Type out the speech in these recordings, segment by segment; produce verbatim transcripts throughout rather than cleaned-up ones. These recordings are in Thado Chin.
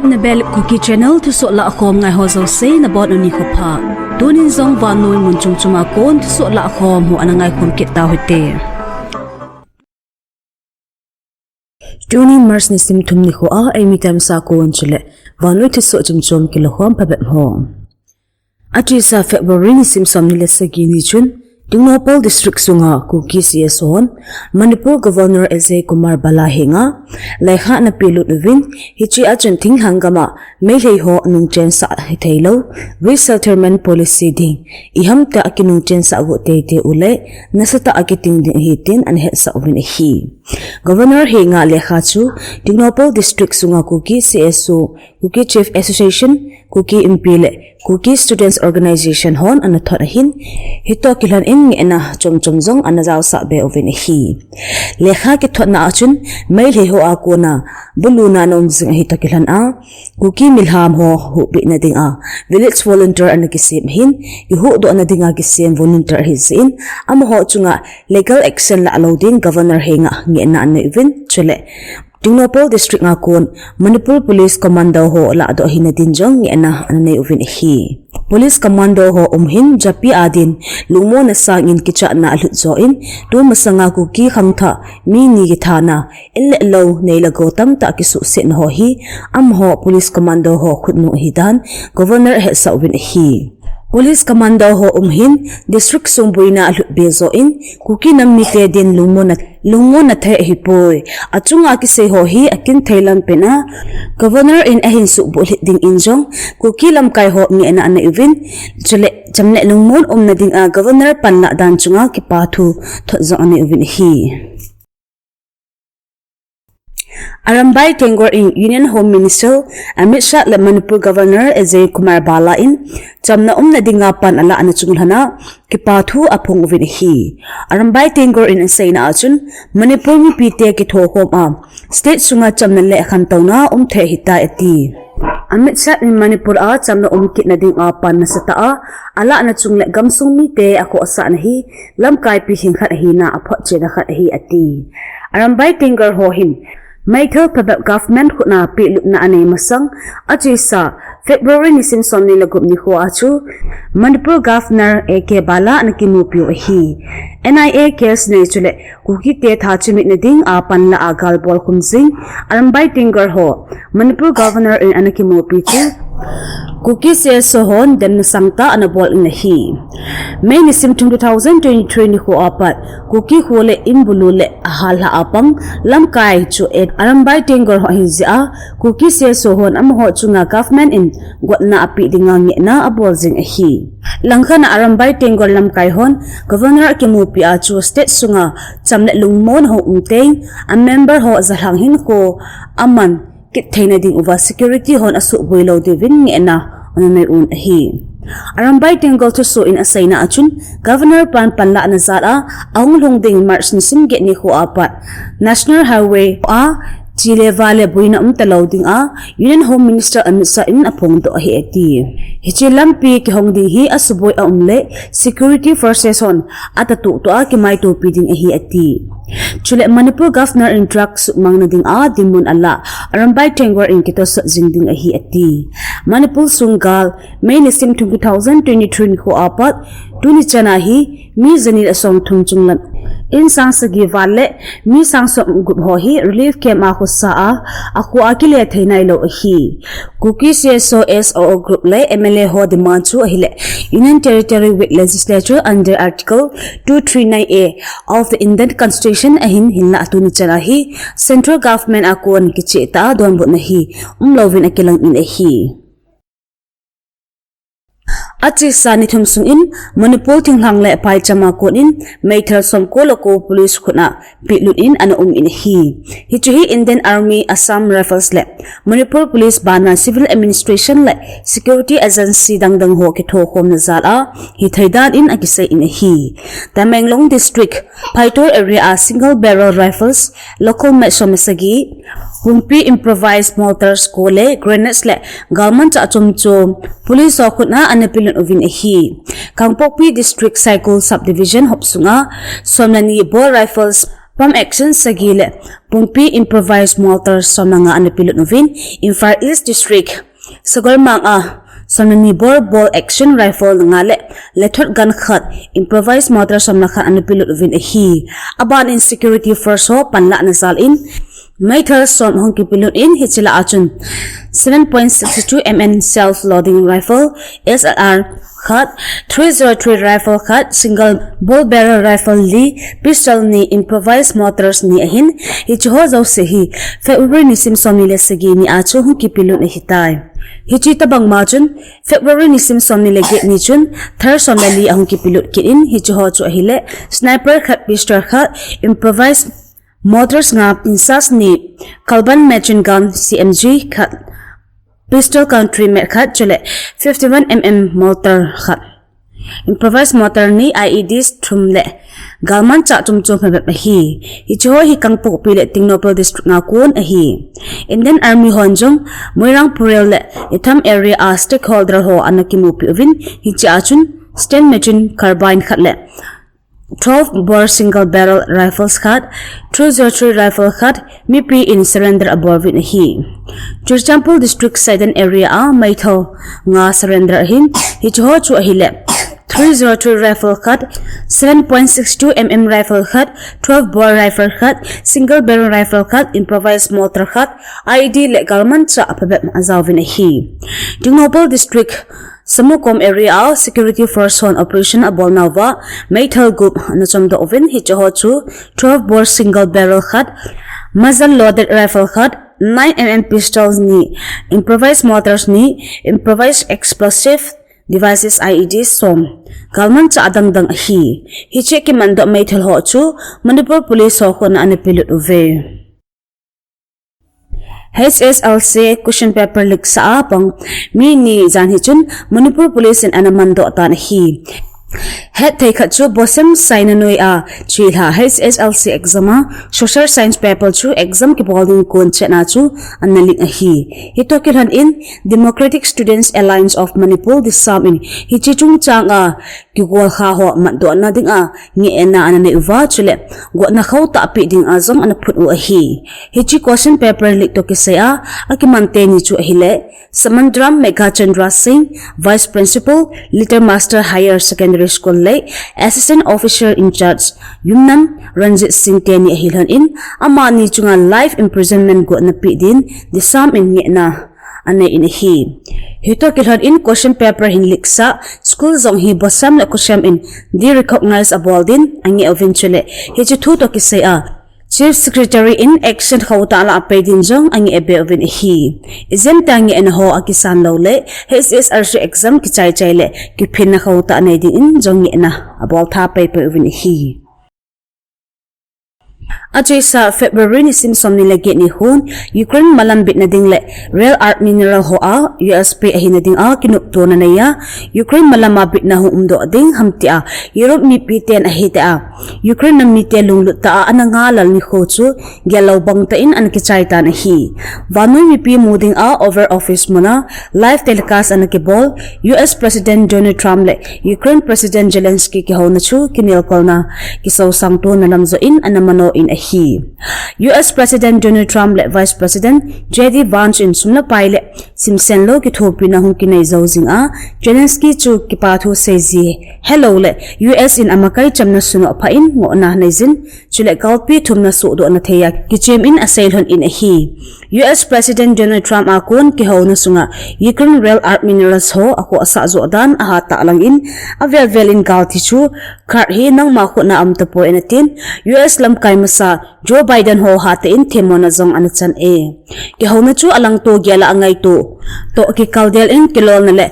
Nabel Kuki Channel thusoh lahkhom ngai ho jouse nabonun nikho pha. Tunin jong vannoi mun chom chom a kon thusoh lahkhom ho ana ngaikhom kit tauhite. Tuni March nisim thum nikho a eimi tamsa kon chule vannoi thusoh chom chom kilakhom phabep ho. Achesa February nisim somni le sagi ni chun, Tengnoupal District sunga Kuki C S O hon Manipur Governor Ajay Kumar Bhalla henga lekha ana pelut uvin, hichea chun thinglhang gama Meitei ho nungchensah hitheilou resettlement policy ding, iham tia kinungchensah got teitei uleh nasatah a kiting ding ahi tin ana hetsah uvin ahi. Governor henga lekha chu Tengnoupal District sunga Kuki C S O, Kuki Chief Association, Kuki Inpi le Kuki Students Organisation hon ana thot ahin, hitoh kilhon in ngehna chom chom jong ana jaosah be uvin ahi. Lekha kithotna a chun Meitei ho a kona buluna ana um jing ahi toh kilhon a, Kuki milham ho huhbitna dinga village volunteer ana kisem ahin, kihuhdohna dinga kisem volunteer ahi jeh in, amaho chunga legal action lah lou ding Governor henga ngehna ana nei uvin, chule Tengnoupal District a kon Manipur Police Commando ho lahdoh hina din jong ngehna ana nei uvin ahi. Police Commando ho um hin japi a din lungmonna sangin kichatna alhut joh in, tu masanga Kuki khangthah mi ni kithana, in le lou, nei le gou tamtah kisuhsetna ho hi amaho Police Commando ho khutnung ahi dan Governor ahetsah uvin ahi. Police Commando ho um hin district sung boina alhut be joh in, Kuki nam mite din lungmonna, lungmonna thei ahipoi. Achunga kisei ho hi akin thei lam pen a, Governor in ahin suhbulhit dingin jong Kuki lamkai ho ngehna ana nei uvin, chule cham le lungmon umna dinga Governor panlah dan chunga kipathu thot jong ana nei uvin ahi. Arambai Tenggol in Union Home Minister Amit Shah le Manipur Governor Ajay Kumar Bhalla in chamna umna dinga pan alahna chunglhona kipathu aphong uvin ahi. Arambai Tenggol in aseina a chun, Manipur mipite kithokhom a state sunga chamna le khantouna um thei ahitai ati. Amit Shah in Manipur a chamna um kitna dinga pan nasatah a alahna chung le gamsung mite akhohsahna hi lamkaipi hing khat ahina aphotchetna khat ahi ati. Arambai Tenggol ho hin meithal phabep government khutna pehlutna anei masang, achesa February nisim somni le gup nikho a chu Manipur Governor A K Bhalla ana kimupiu ahi. N I A case nei chule Kukite tha chimitna dinga panlah a galbol khum jing Arambai Tenggol ho Manipur Governor in ana kimupi chu Kuki C S O hon demna sangtah ana bol in ahi. May nisim thum two thousand twenty-three nikho a pat Kuki kho le in bulu le ahallha a pang lamkai chu Arambai Tenggol ho ahi jeh a Kuki C S O hon amaho chunga government in gotna apeh dinga ngehna abol jing ahi. Langkhat a Arambai Tenggol lamkai hon Governor akimupi a chu state sunga cham le lungmon ho umteng, a member ho jalhang hinkho aman kit theina ding uva security hon asuhboi lou diuvin ngehna ana nei un ahi. Arambai Tenggol thusoh in aseina a chun Governor pan panlahna jal a ahung lhung ding March nisim get nikho a pat National Highway a chele vale boina umtalou dinga Union Home Minister Amit Shah in aphongdoh ahi ati. Hiche lampi kihong ding hi asuboi aum le security forces hon atatuh tua kimaitopi ding ahi ati. Chule Manipur Governor in drug suhmangna dinga dinmun alah Arambai Tenggol in kitosot jing ding ahi ati. Manipur sung gal May nisim thum two thousand twenty-three nikho a pat tuni chan a hi mi jani le somthum chunglam in sang sagi val le mi sang som gup ho hi relief camp a khosa a, akho a kile thei nailou ahi. Kuki C S O, S O O group le M L A ho demand chu ahile Union Territory with Legislature under Article two three nine A of the Indian Constitution ahin, hinlah tuni chan a hi Central Government a kon kicheh tah a donbutna hi umlouvin akilang in ahi. Achesa ni thum sung in Manipur thinglhang le phaicham a kon in meithal somko le ko police khut a pehlut in ana um in ahi. Hichu hi Indian Army, Assam Rifles le Manipur Police bana civil administration le security agency dangdang ho kithokhomna jal a hithei dan in akisei in ahi. Tamenglong District, Phaitor area a single barrel rifles, local made som le sagi, Hungpi improvised mortars ko le grenades le galmanchah chom chom police ho khut a ana pelut uvin ahi. Kangpokpi District Saikul Subdivision hop sunga som le ni bore rifles, Pump action sagi le pumpi improvised mortar som le nga ana pelut uvin, Imphal East District, Sagolmang a som le ni bor bolt action rifle nga le lethot gun khat, improvised mortar som le khat ana pelut uvin ahi. Aban in security force ho panlahna jal in meithal som hung kipelut in, hiche lah a chun seven point six two M M self loading rifle, S L R, khat, three zero three rifle khat, single ball barrel rifle li, pistol ni, improvised mortars ni ahin, hiche ho jouse hi February nisim som ni le sagi ni a chu hung kipelut ahitai. Hiche tobang ma chun February nisim som ni le get ni chun thar som le li ahung kipelut kit in, hiche ho chu ahile sniper khat, pistol khat, improvised mortars nga, INSAS ni, Kalban machine gun, C M G khat, pistol country made khat, chule fifty-one M M mortar khat, improvised mortar ni, I E Ds thum le galmanchah chomchom phabep ahi. Hiche ho hi Kangpokpi le Tengnoupal District nga kon ahi. Indian Army hon jong Moirang Purel le Itham area a stakeholder ho ana kimupi uvin, hiche a chun Sten machine carbine khat le twelve bore single barrel rifles khat, three zero three rifle khat, mipi in surrender abol uvin ahi. Churachandpur District Saidan area a meithal nga surrender ahin, hiche ho chu ahile three zero three rifle khat, seven point six two M M rifle khat, twelve bore rifle khat, single barrel rifle khat, improvised mortar khat, I E D le galmanchah phabep ajaovin ahi. Tengnoupal District Samukom area a security force hon operation abolnauva meithal gup ana chomdoh uvin, hiche ho chu twelve bore single barrel khat, muzzle loaded rifle khat, nine M M pistols ni, improvised mortars ni, improvised explosive devices, I E Ds som, galmanchah adangdang ahi. Hiche kimandoh meithal ho chu Manipur Police ho khut a ana pelut uve. H S L C question paper leak sa a pang mi ni jan hi chun Manipur Police in ana mandoh tan ahi. Hetthei khat chu Bosem Saina noi a chilha H S L C exam a social science paper chu exam kibol ding kon chetna chu ana leak ahi. Hitoh kilhon in Democratic Students Alliance of Manipur, DSAM in hiche chungchang a kigolkha ho matdohna dinga ngehna ana nei uva, chule gotna khauhtah pe dinga jong ana phut u ahi. Hiche question paper leak toh kisai a, akiman teni chu ahile, Samandram Meghachandra Singh, Vice Principal, Little Master Higher Secondary School le Assistant Officer in Charge, Yumnam Ranjit Singh teni ahilhon in, amani chunga life imprisonment gotna pe din, DSAM in ngehna anei in ahi. Hitoh kilhon in question paper hin leak sa school jong hi Bosem le Kosem in derecognize abol din angeh uvin, chule hiche thu toh kisai a Chief Secretary in action khauhtah lah a pei din jong angeh be uvin ahi. Ijemtia ngehna ho akisan lou le H S L C exam kichai chai le kiphinna khauhtah nei dingin jong ngehna abol tha pei pei uvin ahi. Achaisa February nisim som ni le get ni hun Ukraine malam bitna ding le rare earth mineral ho a U S pe ahina dinga kinoptona neiya Ukraine malam a bitna hung umdoh ding ham tia Europe mipi ten ahi tia Ukraine nam mite lunglut tah a ana ngalal nikho chu gel lou bang tah in ana kichai tan ahi. Vannoi mipi mu dinga Oval Office muna live telecast ana kibol U S President Donald Trump le Ukraine President Zelensky kihouna chu kinelkolna kisousang tona lam joh in ana mano in ahi. U S President Donald Trump le Vice President J D Vance in sum le pai le simsen lou kithopina hung kinei jou jinga, Zelensky chu kipa thu seiji helou le U S in amakai chamna sunoh pha in ngohna neijin, chule kalpi thumna sohdohna theiya kichem in asei lhon in ahi. U S President Donald Trump a kon kihouna sunga Ukraine rare earth minerals ho akhohsah joh dan ahat tah langin, avel vel in galthi chu Kursk hi nangma khutna aum tapoi ana tin, U S lamkai masa Joe Biden ho hatah in themmona jong ana chan e. Kihouna chu alangto gel a angaito toh kikaldel in kilolna le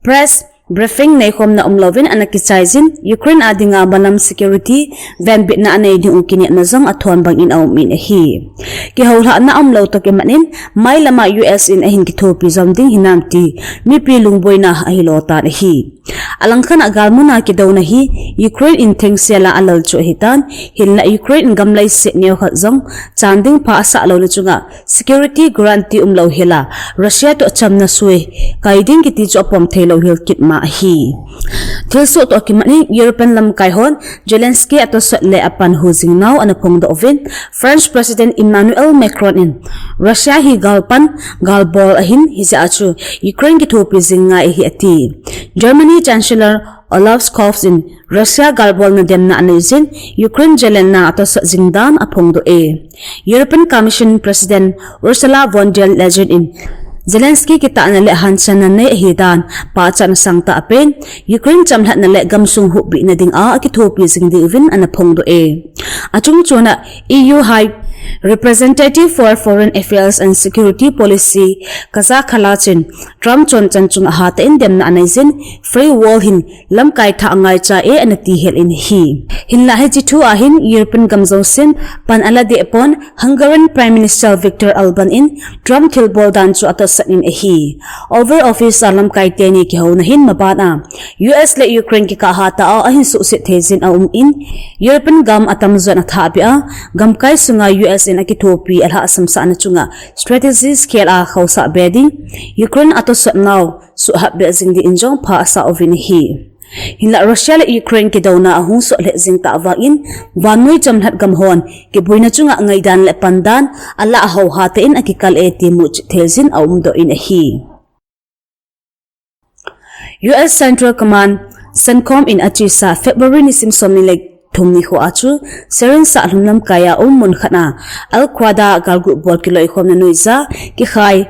press briefing neikhomna umlouvin ana kichai jin, Ukraine a dinga malam security venbitna anei ding u kinepna jong athon bangin aum in ahi. Kihoulhahna umlou toh kimat in, mailama U S in ahin kithopi jom ding hinam ti mipi lungboina ahilou tan ahi. Alangkhat a galmuna kidouna hi Ukraine in thengsel a alal chu ahitan, hinla Ukraine in gamlaiset neokhat jong chan ding pha asah louna chunga security guarantee umlou hela Russia toh chamna sui kai ding kiti chu apom theilou hel kit ma ahi. Thilsoh toh kimat in European lamkai hon Zelensky atosot le apan hu jing nau ana phongdoh uvin, French President Emmanuel Macron in Russia hi galpan, galbol ahin, hijeh a chu Ukraine kithopi jing ngai ahi ati. Germany Chancellor Olaf Scholz in Russia galbolna demna anei jin, Ukraine jalenna atosot jing dan aphongdoh e. European Commission President Ursula von der Leyen in Zelensky kitahna le hanchanna nei ahi dan pachatna sangtah apen, Ukraine chamlhatna le gamsung huhbihna dinga akithopi jing diuvin ana phongdoh e. Achungchona E U High Representative for Foreign Affairs and Security Policy Kaja Kallas in Trump chonchan chunga hatah in demna anei jin, Free World hin lamkai thah angaicha e ana tihel in ahi. Hinlah hiche thu a hin European gam jousen pan ala deh pon, Hungarian Prime Minister Viktor Orban in Trump thilbol dan chu atosat in ahi. Oval Office a lamkai teni kihouna hin maban a U S le Ukraine kikah hatah a ahin suhset thei jin aum in, European gam atamjon athahbeh a, gamkai sunga U S in akithopi alhahsamsahna chunga strategy khel a khousah be ding, Ukraine atosot nau suhhat beh jing ding in jong pha asah uvin ahi. Hinlah Russia le Ukraine kidouna ahung sot lheh jing tah vangin, vannoi chamlhat gam hon kiboina chunga ngaidan le pandan alah hou hatah in akikal e ti muchet thei jin aumdoh in ahi. U S Central Command, CENTCOM in achesa February nisim somni le thum nikho a chu Syrian sahlum lamkai a um mun khat a Al-Qaeda galgut bol kiloikhomna noija kikhai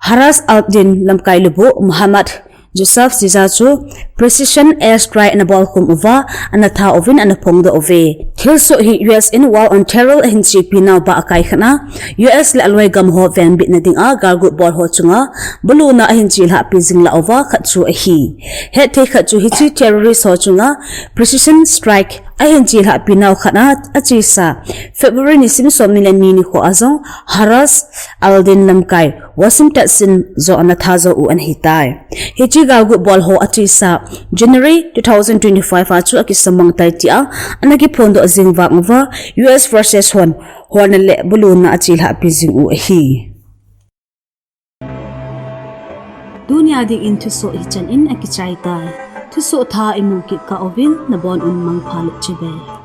Haras al-Din lamkai lubuh Mohammad Yusuf Ziza chu precision airstrike ana bolkhum uva ana that uvin ana phongdoh uve. Thilsoh hi U S in War on Terror ahin chepi nau bah akai khat a, U S le aloi gam ho venbitna dinga galgut bol ho chunga buluna ahin chelhahpi jing lah uva khat chu ahi. Hetthei khat chu hiche terrorist ho chunga precision strike ahin chelhahpi nau khat a achesa February nisim somni le ni nikho a jong Haras al-Din lamkai Washington sin jo ana that jou u ana hitai. Hiche galgut bol ho achesa January two thousand twenty-five a chu akisamang tai tia ana kiphondoh jing vang uva U S forces hon holna le buluna achelhahpi jing u ahi. Tunia dingin thusoh hichan in akichai tai. Thusoh thah imu kit kah uvin nabon un mangpha le chibai.